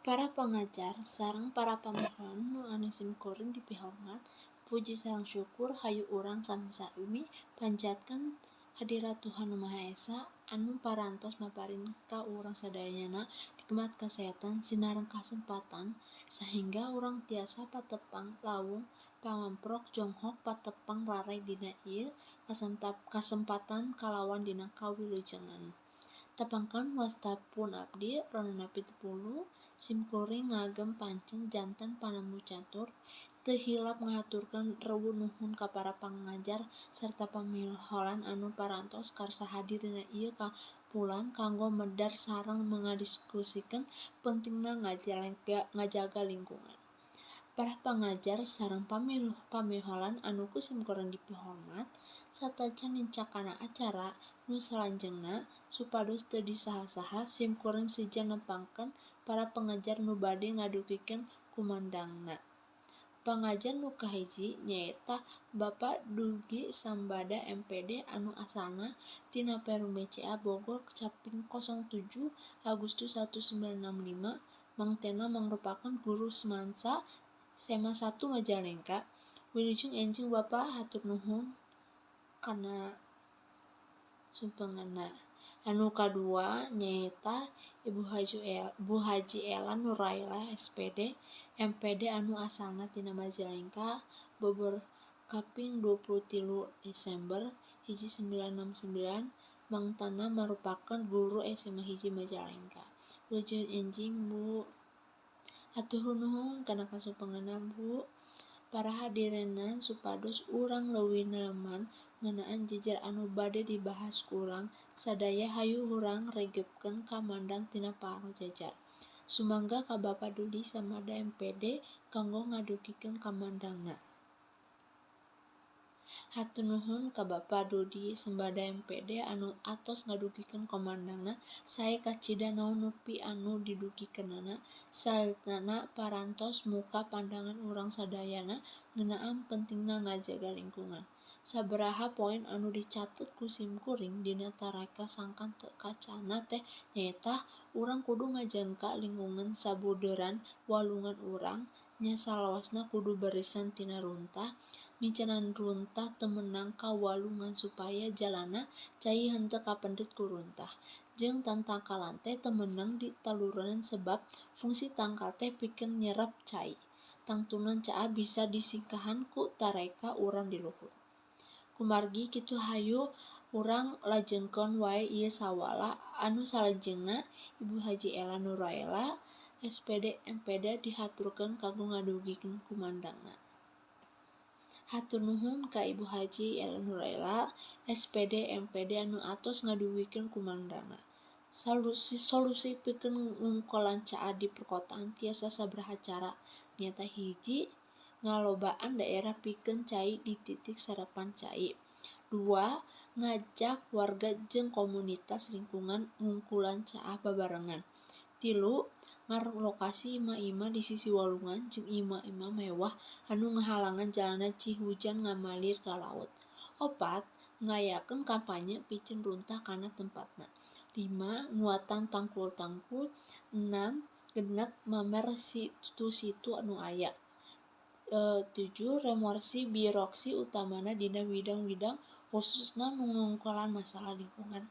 Para pangajar sareng para pamiholan nu simkuring dipihormat, puji sareng syukur hayu urang sami-sami panjatkeun hadirat Tuhan Nu Maha Esa anu parantos maparin ka urang sadayana nikmat kasehatan sinareng kasempatan sahingga urang tiasa patepang lawung pamamprok jonghok patepang raray dina ieu kasempatan kalawan dina kawilujengan. Tepangkeun wasta pun abdi Ronana 70 simkuring ngagem pancen janten panemu catur teu hilap ngahaturkeun rewu nuhun ka para pangajar sarta pamiholan anu parantos karsa hadir dina ieu kumpulan kanggo medar sareng ngadiskusikeun pentingna ngajaga lingkungan. Para pangajar sareng pamiholan anu ku simkuring dipihormat, satacan nincak kana acara nu salajengna supados teu disaha-saha simkuring sejen nepangkeun para pangajar nu bade ngadugikeun kumandangna. Pangajar nu kahiji nyaeta Bapak Dugi Sambada M.Pd anu asalna tina Perum BCA Bogor kaping 07 Agustus 1965 mangtena mangrupakeun guru SMANSA SMA 1 Majalengka. Wilujeng enjing Bapak, hatur nuhun kana sumpenganna. Anu kadua nyaeta Ibu Haji Ela Nuraila S.Pd M.Pd anu asalna tina Majalengka Bogor kaping 23 Desember 1969 mangtana marupakeun guru SMA 1 Majalengka. Wilujeng enjing, Bu. Hatur nuhun kana kasumpenganna, Bu. Para hadirin, supados urang leuwih neleman ngeunaan jejer anu bade dibahas ku urang sadaya, hayu urang regepkeun kamandang tina pangajar. Sumangga ka Bapak Dudi Sambada M.Pd kanggo ngadugikeun kamandangna. Hatur nuhun ka Bapak Dudi Sambada M.Pd anu atos ngadugikeun kamandangna. Sae kacida naon nepi anu didugikeunana, salilana parantos muka pandangan urang sadayana ngeunaan pentingna ngajaga lingkungan. Sabaraha poin anu dicatet ku simkuring dina tareka sangkan teu kacandak teh nyaeta urang kudu ngajaga lingkungan sabudeureun walungan urang nya, salawasna kudu beresihan tina runtah, miceun runtah teu meunang ka walungan supaya jalana cai henteu kapendet ku runtah, jeung tatangkalan teh teu meunang ditalurunan sebab fungsi tangkal teh pikeun nyerep cai. Tangtuna caah bisa disingkahan ku tareka urang di luhur. Kumargi kitu, hayu urang lajengkeun wae ieu sawala anu salajengna. Ibu Haji Ela Nuraela S.Pd M.Pd dihaturkeun kanggo ngadugikeun kumandangna. Hatur nuhun ka Ibu Haji Ela Nuraela S.Pd M.Pd anu atos ngadugikeun kumandangna. Solusi pikeun ngungkulan caah di perkotaan tiasa sabaraha cara, nyaeta 1, ngalobaan daerah pikeun cai di titik serapan cai. 2, ngajak warga jeung komunitas lingkungan ngungkulan caah babarengan. 3, ngarelokasi imah-imah di sisi walungan jeung imah-imah mewah anu ngahalangan jalana cihujan ngamalir ka laut. 4, ngayakeun kampanye piceun runtah kana tempatna. 5, nguatan tangkul-tangkul. 6, genep, mamer situ-situ anu aya. 7, reformasi birokrasi utamana dina widang-widang khususna nu ngungkulan masalah lingkungan.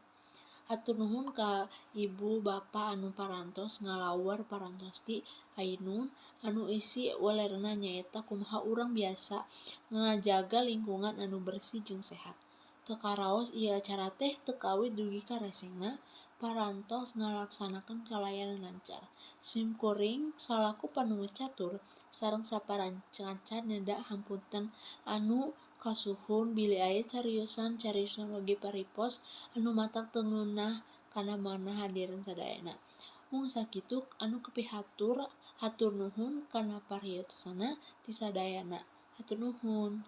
Hatur nuhun ka ibu bapa anu parantos ngalawer parantos ti Ainun anu isi welerna nyaeta kumaha urang biasa ngajaga lingkungan anu bersih jeung sehat. Teu karaos ieu acara teh teu kawit dugi ka resengna parantos ngalaksanakeun kalayan lancar. Simkuring salaku panemu catur sareng saparancanca nyanda hapunten anu kasuhun bilih aya cariosan-cariosan oge paripos anu matak teu ngeunah kana manah hadirin sadayana. Mung sakitu anu kapihatur, hatur nuhun kana perhatosanna ti sadayana. Hatur nuhun.